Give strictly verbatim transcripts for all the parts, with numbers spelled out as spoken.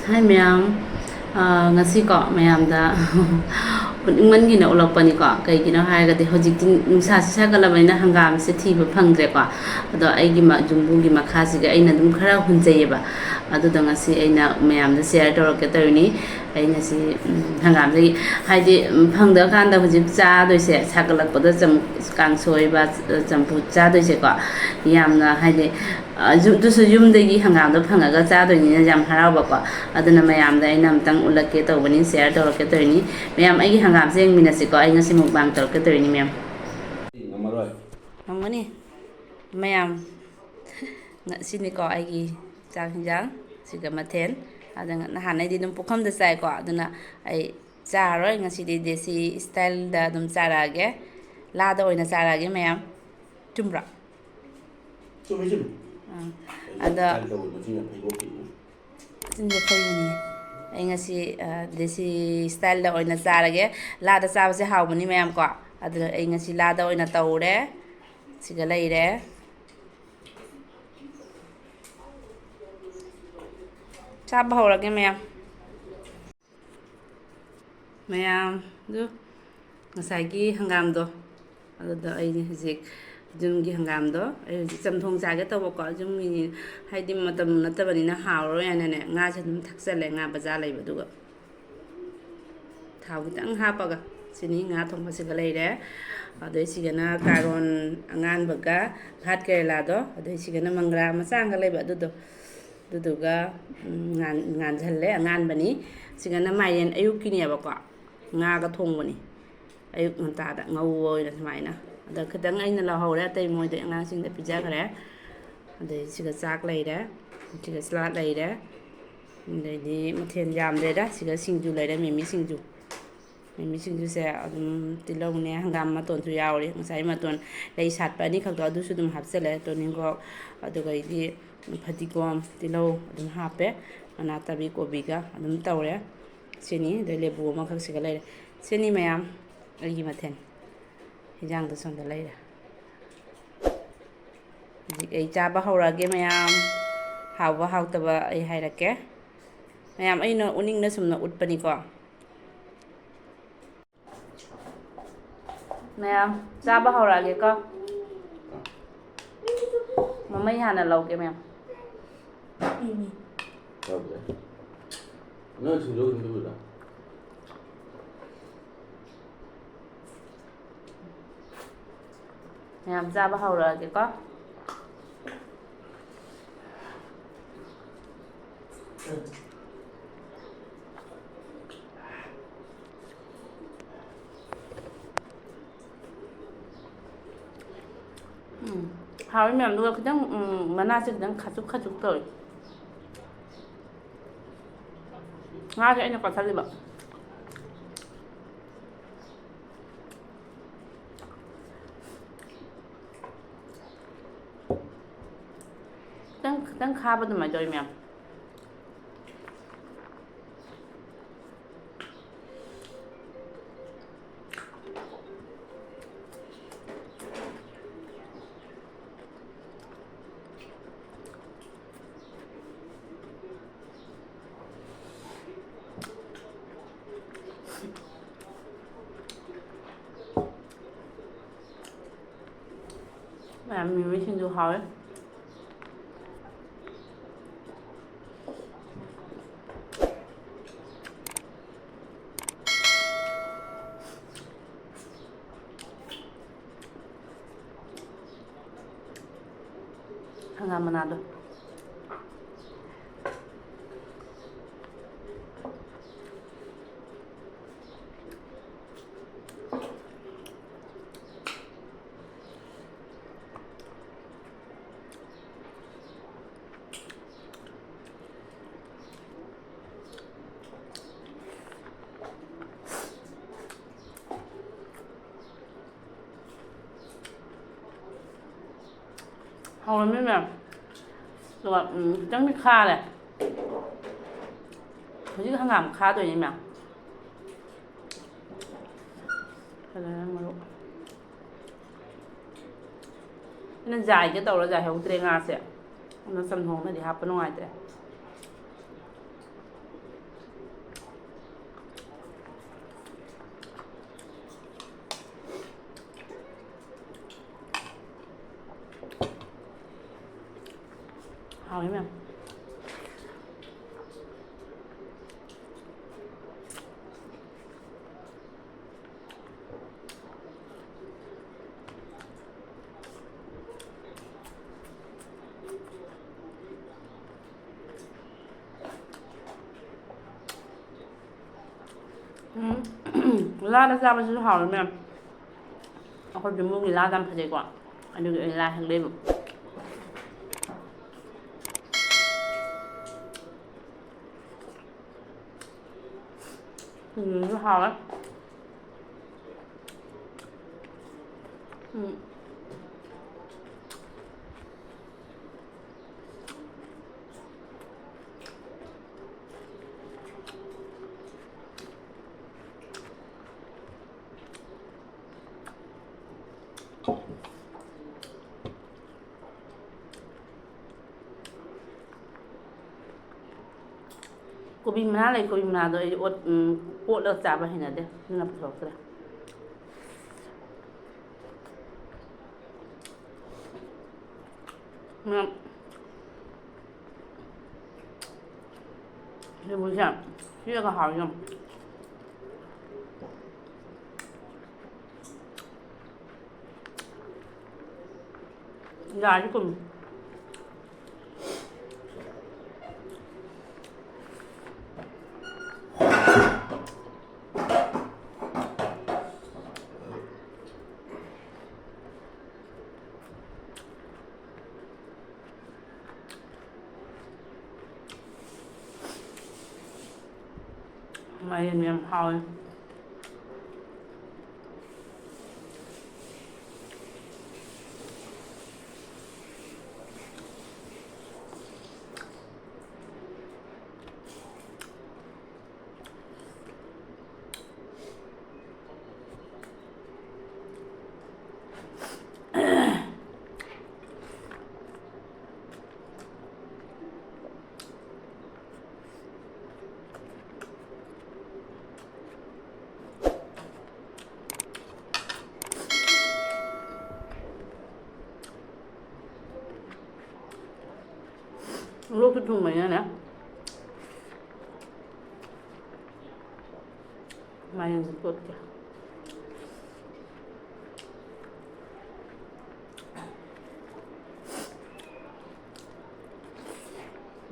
ꯍꯥꯏ ꯃꯌꯥꯝ, ꯑꯥ, ꯉꯁꯤꯀꯣ ꯃꯌꯥꯝꯗ ꯎꯠꯅꯤꯡꯃꯟꯒꯤꯅ ꯎꯠꯂꯛꯄꯅꯤꯀꯣ꯫ ꯀꯩꯒꯤꯅꯣ ꯍꯥꯏꯔꯒꯗꯤ ꯍꯧꯖꯤꯛꯇꯤ ꯅꯨꯡꯁꯥꯁꯤ ꯁꯥꯒꯠꯂꯕꯅꯤꯅ ꯍꯪꯒꯥꯝꯁꯦ ꯊꯤꯕ ꯐꯪꯗ꯭ꯔꯦꯀꯣ꯫ ꯑꯗꯣ ꯑꯩꯒꯤ ꯃ-, ꯌꯨꯝꯕꯨꯒꯤ ꯃꯈꯥꯁꯤꯒ ꯑꯩꯅ ꯑꯗꯨꯝ ꯈꯔ ꯍꯨꯟꯖꯩꯌꯦꯕ꯫ ꯑꯗꯨꯗꯣ ꯉꯁꯤ ꯑꯩꯅ ꯃꯌꯥꯝꯗ share ꯇꯧꯔꯛꯀꯦ ꯇꯧꯔꯤꯅꯤ꯫ ꯑꯩ ꯉꯁꯤ, ꯎꯝ, ꯍꯪꯒꯥꯝꯗꯒꯤ, ꯍꯥꯏꯗꯤ, ꯎꯝ, ꯐꯪꯗꯕꯀꯥꯟꯗ ꯍꯧꯖꯤꯛ ꯆꯥꯗꯣꯏꯁꯦ, ꯁꯥꯒꯠꯂꯛꯄꯗ ꯆꯝ-, ꯀꯥꯡꯁꯣꯏꯕ, ꯆꯝꯐꯨꯠ ꯆꯥꯗꯣꯏꯁꯦꯀꯣ꯫ ꯌꯥꯝꯅ, ꯍꯥꯏꯗꯤ, ꯑ, ꯌꯨꯝ-, ꯑꯗꯨꯁꯨ ꯌꯨꯝꯗꯒꯤ ꯍꯪꯒꯥꯝꯗꯣ ꯐꯪꯉꯒ ꯆꯥꯗꯣꯏꯅꯤꯅ ꯌꯥꯝ ꯍꯔꯥꯎꯕꯀꯣ꯫ ꯑꯗꯨꯅ ꯃꯌꯥꯝꯗ ꯑꯩꯅ ꯑꯝꯇꯪ ꯎꯠꯂꯛꯀꯦ ꯇꯧꯕꯅꯤ, share ꯇꯧꯔꯛꯀꯦ ꯇꯧꯔꯤꯅꯤ꯫ ꯃꯌꯥꯝ, ꯑꯩꯒꯤ ꯍꯪꯒꯥꯝꯁꯦ ꯌꯦꯡꯃꯤꯟꯅꯁꯤꯀꯣ꯫ ꯑꯩ ꯉꯁꯤ mukbang ꯇꯧꯔꯛꯀꯦ ꯇꯧꯔꯤꯅꯤ, ꯃꯌꯥꯝ꯫ ꯉꯝꯃꯔꯣꯏ꯫ ꯉꯝꯒꯅꯤ꯫ ꯃꯌꯥꯝ, ꯉꯁꯤꯅꯤꯀꯣ ꯑꯩꯒꯤ ꯆꯥꯛ ꯍꯤꯟꯖꯥꯡ, ꯁꯤꯒ ꯃꯊꯦꯜ꯫ ꯑꯗ ꯅꯍꯥꯟꯅꯩꯗꯤ ꯑꯗꯨꯝ ꯄꯨꯈꯝꯗ ꯆꯥꯏꯀꯣ, ꯑꯗꯨꯅ ꯑꯩ ꯆꯥꯔꯔꯣꯏ꯫ ꯉꯁꯤꯗꯤ ꯗꯦꯁꯤ styleꯗ ꯑꯗꯨꯝ ꯆꯥꯔꯛꯑꯒꯦ, ꯂꯥꯗ ꯑꯣꯏꯅ ꯆꯥꯔꯛꯑꯒꯦ, ꯃꯌꯥꯝ꯫ ꯆꯨꯝꯕ꯭ꯔꯣ? ꯆꯨꯝꯃꯤ, ꯆꯨꯝꯃꯤ꯫ ꯑꯥ, ꯑꯗꯣ ꯇꯧꯕꯗꯣ ꯁꯤꯅ ꯐꯩꯀꯣ, ꯀꯩꯅꯣ? ꯆꯤꯟꯁꯦ ꯐꯩꯕꯅꯤ꯫ ꯑꯩ ꯉꯁꯤ, ꯑ, ꯗꯦꯁꯤ styleꯗ ꯑꯣꯏꯅ ꯆꯥꯔꯒꯦ꯫ ꯂꯥꯗ ꯆꯥꯕꯁꯦ ꯍꯥꯎꯕꯅꯤ, ꯃꯌꯥꯝ ꯀꯣ꯫ ꯑꯗꯨꯅ ꯑꯩ ꯉꯁꯤ ꯂꯥꯗ ꯑꯣꯏꯅ ꯇꯧꯔꯦ꯫ ꯁꯤꯒ ꯂꯩꯔꯦ꯫ ꯆꯥꯕ ꯍꯧꯔꯒꯦ, ꯃꯌꯥꯝ꯫ ꯃꯌꯥꯝ, ꯑꯗꯨ ꯉꯁꯥꯏꯒꯤ ꯍꯪꯒꯥꯝꯗꯣ, ꯑꯗꯨꯗꯣ ꯑꯩꯅ ꯍꯧꯖꯤꯛ ꯌꯨꯝꯒꯤ ꯍꯪꯒꯥꯝꯗꯣ ꯑꯩ ꯍꯧꯖꯤꯛ ꯆꯝꯊꯣꯡ ꯆꯥꯒꯦ ꯇꯧꯕꯀꯣ꯫ ꯌꯨꯝꯒꯤ, ꯍꯥꯏꯗꯤ, ꯃꯇꯝ ꯅꯠꯇꯕꯅꯤꯅ ꯍꯥꯎꯔꯔꯣꯏ ꯍꯥꯏꯅꯅꯦ, ꯉꯥꯁꯦ ꯑꯗꯨꯝ ꯊꯥꯛꯆꯜꯂꯦ, ꯉꯥ ꯕꯖꯥꯔ ꯂꯩꯕꯗꯨꯒ꯫ ꯊꯥꯎ ꯈꯤꯇꯪ ꯍꯥꯞꯄꯒ, ꯁꯤꯅꯤ ꯉꯥ ꯊꯣꯡꯕꯁꯤꯒ ꯂꯩꯔꯦ꯫ ꯑꯗꯩ ꯁꯤꯒꯅ ꯀꯥꯔꯣꯟ ꯑꯉꯥꯟꯕꯒ ꯚꯥꯠ ꯀꯦꯔꯦꯂꯥꯗꯣ, ꯑꯗꯩ ꯁꯤꯒꯅ ꯃꯪꯒ꯭ꯔꯥ ꯃꯆꯥ ꯑꯃꯒ ꯂꯩꯕ ꯑꯗꯨꯗꯣ, ꯑꯗꯨꯗꯨꯒ, ꯎꯝ, ꯉꯥꯟ-, ꯉꯥꯟꯁꯤꯜꯂꯦ, ꯑꯉꯥꯟꯕꯅꯤ꯫ ꯁꯤꯒꯅ ꯃꯥꯏꯔꯦꯟ ꯑꯌꯨꯛꯀꯤꯅꯦꯕꯀꯣ, ꯉꯥꯒ ꯊꯣꯡꯕꯅꯤ꯫ ꯑꯌꯨꯛ ꯉꯟꯇꯥꯗ ꯉꯧꯕ ꯑꯣꯏꯅ ꯁꯨꯃꯥꯏꯅ꯫ ꯑꯗ ꯈꯤꯇꯪ ꯑꯩꯅ ꯂꯧꯍꯧꯔꯦ, ꯑꯇꯩ ꯃꯣꯏꯗ ꯑꯉꯥꯡꯁꯤꯡꯗ ꯄꯤꯖꯈ꯭ꯔꯦ꯫ ꯑꯗꯩ ꯁꯤꯒ ꯆꯥꯛ ꯂꯩꯔꯦ, ꯁꯤꯒ salad ꯂꯩꯔꯦ, ꯑꯗꯩꯗꯤ ꯃꯊꯦꯜ ꯌꯥꯝꯗ꯭ꯔꯦꯗ꯫ ꯁꯤꯒ ꯁꯤꯡꯖꯨ ꯂꯩꯔꯦ, ꯃꯤꯃꯤ ꯁꯤꯡꯖꯨ꯫ ꯃꯤꯃꯤ ꯁꯤꯡꯖꯨꯁꯦ ꯑꯗꯨꯝ ꯇꯤꯜꯍꯧꯅꯦ, ꯍꯪꯒꯥꯝ ꯃꯇꯣꯟꯁꯨ ꯌꯥꯎꯔꯤ, ꯉꯁꯥꯏ ꯃꯇꯣꯟ ꯂꯩ ꯁꯥꯠꯄ ꯑꯅꯤꯈꯛꯇꯣ ꯑꯗꯨꯁꯨ ꯑꯗꯨꯝ ꯍꯥꯞꯆꯤꯜꯂꯦ, ꯇꯣꯅꯤꯡꯈꯣꯛ, ꯑꯗꯨꯒꯩꯗꯤ ꯐꯗꯤꯒꯣꯝ, ꯇꯤꯜꯍꯧ ꯑꯗꯨꯝ ꯍꯥꯞꯄꯦ, ꯃꯅꯥ ꯇꯕꯤ ꯀꯣꯕꯤꯒ ꯑꯗꯨꯝ ꯇꯧꯔꯦ꯫ ꯁꯤꯅꯤ, ꯑꯗꯩ ꯂꯦꯕꯨ ꯑꯃꯈꯛ ꯁꯤꯒ ꯂꯩꯔꯦ꯫ ꯁꯤꯅꯤ ꯃꯌꯥꯝ ꯑꯩꯒꯤ ꯃꯊꯦꯜ꯫ ꯍꯤꯟꯖꯥꯡꯗꯣ ꯁꯣꯝꯗ ꯂꯩꯔꯦ꯫ ꯍꯧꯖꯤꯛ ꯑꯩ ꯆꯥꯕ ꯍꯧꯔꯛꯑꯒꯦ ꯃꯌꯥꯝ꯫ ꯍꯥꯎꯕ ꯍꯥꯎꯇꯕ ꯑꯩ ꯍꯥꯏꯔꯛꯀꯦ꯫ ꯃꯌꯥꯝ, ꯑꯩꯅ ꯎꯅꯤꯡꯅ ꯁꯨꯝꯅ ꯎꯠꯄꯅꯤꯀꯣ꯫ ꯃꯌꯥꯝ, ꯆꯥꯕ ꯍꯧꯔꯛꯑꯒꯦꯀꯣ꯫ ꯃꯃꯩ ꯍꯥꯟꯅ ꯂꯧꯒꯦ, ꯃꯌꯥꯝ꯫ ꯇꯧꯗꯦ꯫ ꯅꯪ ꯁꯤꯡꯖꯨ ꯑꯗꯨꯝ ꯇꯧꯕꯤꯔꯣ? ꯃꯌꯥꯝ, ꯆꯥꯕ ꯍꯧꯔꯛꯑꯒꯦꯀꯣ꯫ ꯎꯝ, ꯍꯥꯎꯋꯤ ꯃꯌꯥꯝ꯫ ꯑꯗꯨꯒ ꯈꯤꯇꯪ, ꯎꯝ, ꯃꯅꯥꯁꯦ ꯈꯤꯇꯪ ꯈꯥꯖꯨꯛ ꯈꯥꯖꯨꯛ ꯇꯧꯋꯤ꯫ ꯉꯥꯁꯦ ꯑꯩꯅ ꯀꯛꯊꯠꯂꯤꯕ꯫ ꯈꯤꯇꯪ, ꯈꯤꯇꯪ ꯈꯥꯕ ꯑꯗꯨꯃꯥꯏꯅ ꯇꯧꯋꯤ ꯃꯌꯥꯝ꯫ ꯃꯌꯥꯝ, ꯃꯤꯃꯤ ꯁꯤꯡꯖꯨ ꯍꯥꯎꯋꯦ꯫ ꯍꯪꯒꯥꯝ ꯃꯅꯥꯗꯣ꯫ ꯍꯧꯔꯝꯃꯤ ꯃꯌꯥꯝ꯫ ꯑꯗꯨꯒ, ꯎꯝ, ꯈꯤꯇꯪꯗꯤ ꯈꯥꯔꯦ꯫ ꯍꯧꯖꯤꯛ ꯍꯪꯒꯥꯝ ꯈꯥꯗꯣꯏꯅꯤ ꯃꯌꯥꯝ꯫ ꯐꯖꯅ ꯃꯔꯨ꯫ ꯑꯩꯅ ꯖꯥꯏꯒꯦ ꯇꯧꯔ ꯖꯥꯏꯍꯧꯗ꯭ꯔꯦ ꯉꯥꯁꯦ꯫ ꯑꯗꯨꯅ ꯆꯝꯊꯣꯡꯗꯗꯤ ꯍꯥꯞꯄ ꯅꯨꯡꯉꯥꯏꯇ꯭ꯔꯦ꯫ ꯎꯝ꯫ ꯂꯥꯗ ꯆꯥꯕꯁꯤꯁꯨ ꯍꯥꯎꯋꯦ ꯃꯌꯥꯝ꯫ ꯑꯩꯈꯣꯏ ꯌꯨꯝꯕꯨꯒꯤ ꯂꯥꯗ ꯌꯥꯝ ꯐꯖꯩꯀꯣ꯫ ꯑꯗꯨꯒꯤ ꯑꯩ ꯂꯥ ꯍꯦꯛꯂꯛꯏꯕ꯫ ꯁꯤꯡꯖꯨꯁꯨ ꯍꯥꯎꯋꯦ꯫ ꯎꯝ꯫ ꯀꯣꯕꯤ ꯃꯅꯥ ꯂꯩ, ꯀꯣꯕꯤ ꯃꯅꯥꯗꯣ ꯑꯩ ꯑꯣꯠ-, ꯎꯝ, ꯀꯣꯠꯂꯒ ꯆꯥꯕ ꯍꯩꯅꯗꯦ, ꯑꯗꯨꯅ ꯄꯨꯊꯣꯔꯛꯇ꯭ꯔꯦ꯫ ꯎꯝ꯫ ꯁꯤꯡꯖꯨꯁꯦ ꯁꯤꯒ ꯍꯥꯎꯋꯤ ꯌꯥꯝ꯫ ꯌꯥꯔꯤ ꯀꯨꯝ꯫ ꯃꯥꯏꯔꯦꯟ ꯌꯥꯝ ꯍꯥꯎꯋꯦ꯫ ꯂꯣꯛꯁꯨ ꯊꯨꯡꯕꯅꯤꯅꯅꯦ꯫ ꯃꯥꯏꯔꯦꯟꯁꯦ ꯇꯣꯠꯀꯦ꯫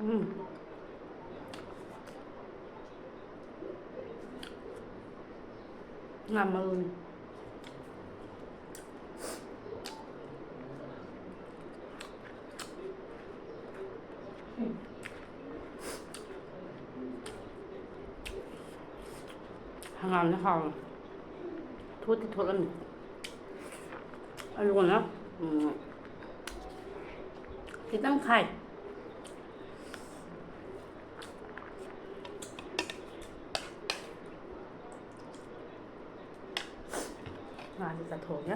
ꯎꯝ꯫ ꯉꯥ ꯃꯔꯨꯅꯤ꯫ ꯍꯪꯒꯥꯝꯁꯦ ꯍꯥꯎꯋꯦ꯫ ꯊꯣꯠꯇꯤ ꯊꯣꯠꯂꯝꯃꯤ꯫ ꯑꯗꯨꯒꯅ, ꯎꯝ, ꯈꯤꯇꯪ ꯈꯥꯏ꯫ ꯉꯥꯁꯦ ꯆꯥꯊꯣꯛꯑꯒꯦ꯫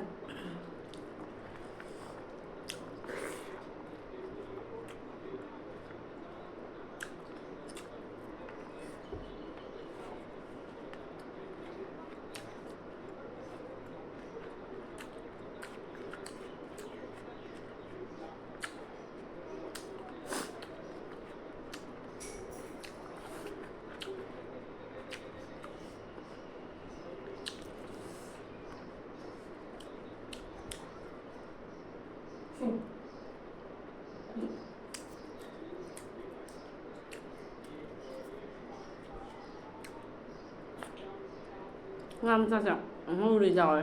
ꯉꯥ ꯃꯆꯥꯁꯦ ꯉꯧꯔ ꯌꯥꯎꯋꯦ꯫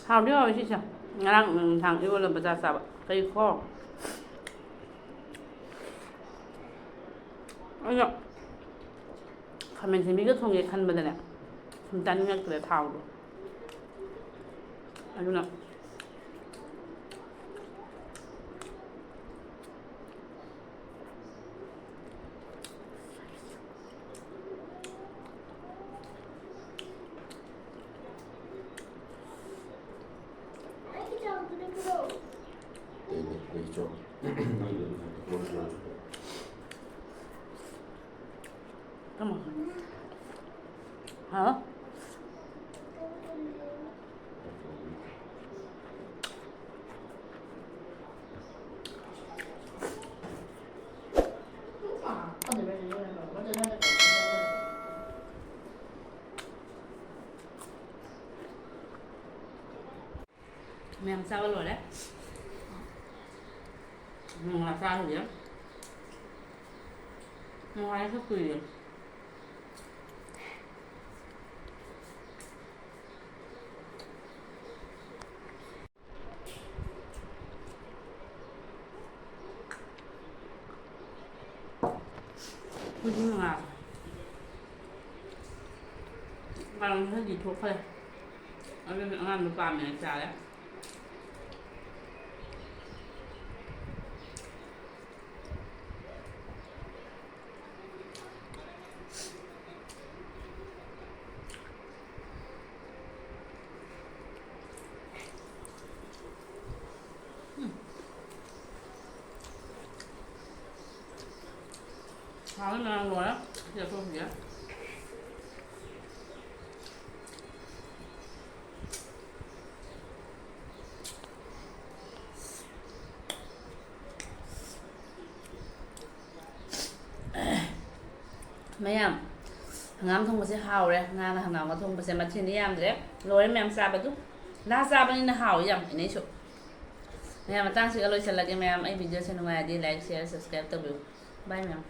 ꯍꯥꯎꯗꯤ ꯍꯥꯎꯋꯦ ꯁꯤꯁꯦ꯫ ꯉꯔꯥꯡ ꯅꯨꯡꯗꯥꯡ ꯏꯔꯣꯜꯂ ꯕꯖꯥꯔ ꯆꯥꯕ꯫ ꯀꯩ ꯈꯨꯍꯥꯎ꯫ ꯑꯩꯅ ꯈꯥꯃꯦꯟ ꯁꯤꯟꯕꯤꯒ ꯊꯣꯡꯒꯦ ꯈꯟꯕꯗꯅꯦ, ꯁꯨꯝ ꯆꯥꯅꯤꯡꯉꯛꯇ꯭ꯔꯦ ꯊꯥꯎꯗꯣ꯫ ꯑꯗꯨꯅ Come on. ꯍꯥꯎ? ꯃꯌꯥꯝ ꯆꯥꯕ ꯂꯣꯏꯔꯦ꯫ ꯅꯨꯡꯉꯥꯏ ꯆꯥꯔꯨꯒꯦ꯫ ꯅꯨꯡꯉꯥꯏ ꯆꯠꯇꯣꯏꯅꯦ꯫ ꯈꯨꯖꯤꯟ ꯉꯥ꯫ ꯉꯔꯥꯡ ꯈꯔꯗꯤ ꯊꯣꯛꯈ꯭ꯔꯦ꯫ ꯑꯗꯨꯅ ꯑꯉꯥꯡꯗꯣ ꯄꯥꯝꯃꯦꯅ ꯆꯥꯔꯦ꯫ ꯍꯥꯎꯅ ꯂꯣꯏꯔꯦ꯫ ꯁꯤ ꯆꯥꯊꯣꯛꯈꯤꯒꯦ꯫ ꯃꯌꯥꯝ, ꯍꯪꯒꯥꯝ ꯊꯣꯡꯕꯁꯦ ꯍꯥꯎꯔꯦ꯫ ꯉꯥꯒ ꯍꯪꯒꯥꯝꯒ ꯊꯣꯡꯕꯁꯦ ꯃꯊꯦꯜꯗꯤ ꯌꯥꯝꯗ꯭ꯔꯦ꯫ ꯂꯣꯏꯔꯦ ꯃꯌꯥꯝ ꯆꯥꯕꯗꯨ꯫ ꯉꯥ ꯆꯥꯕꯅꯤꯅ ꯍꯥꯎꯏ ꯌꯥꯝ ꯏꯅꯩꯁꯨ꯫ ꯃꯌꯥꯝ, ꯃꯇꯥꯡꯁꯤꯒ ꯂꯣꯏꯁꯤꯜꯂꯒꯦ꯫ ꯃꯌꯥꯝ, ꯑꯩ videoꯁꯦ ꯅꯨꯡꯉꯥꯏꯔꯗꯤ like, share, subscribe ꯇꯧꯕꯤꯌꯨ꯫ Bye ꯃꯌꯥꯝ꯫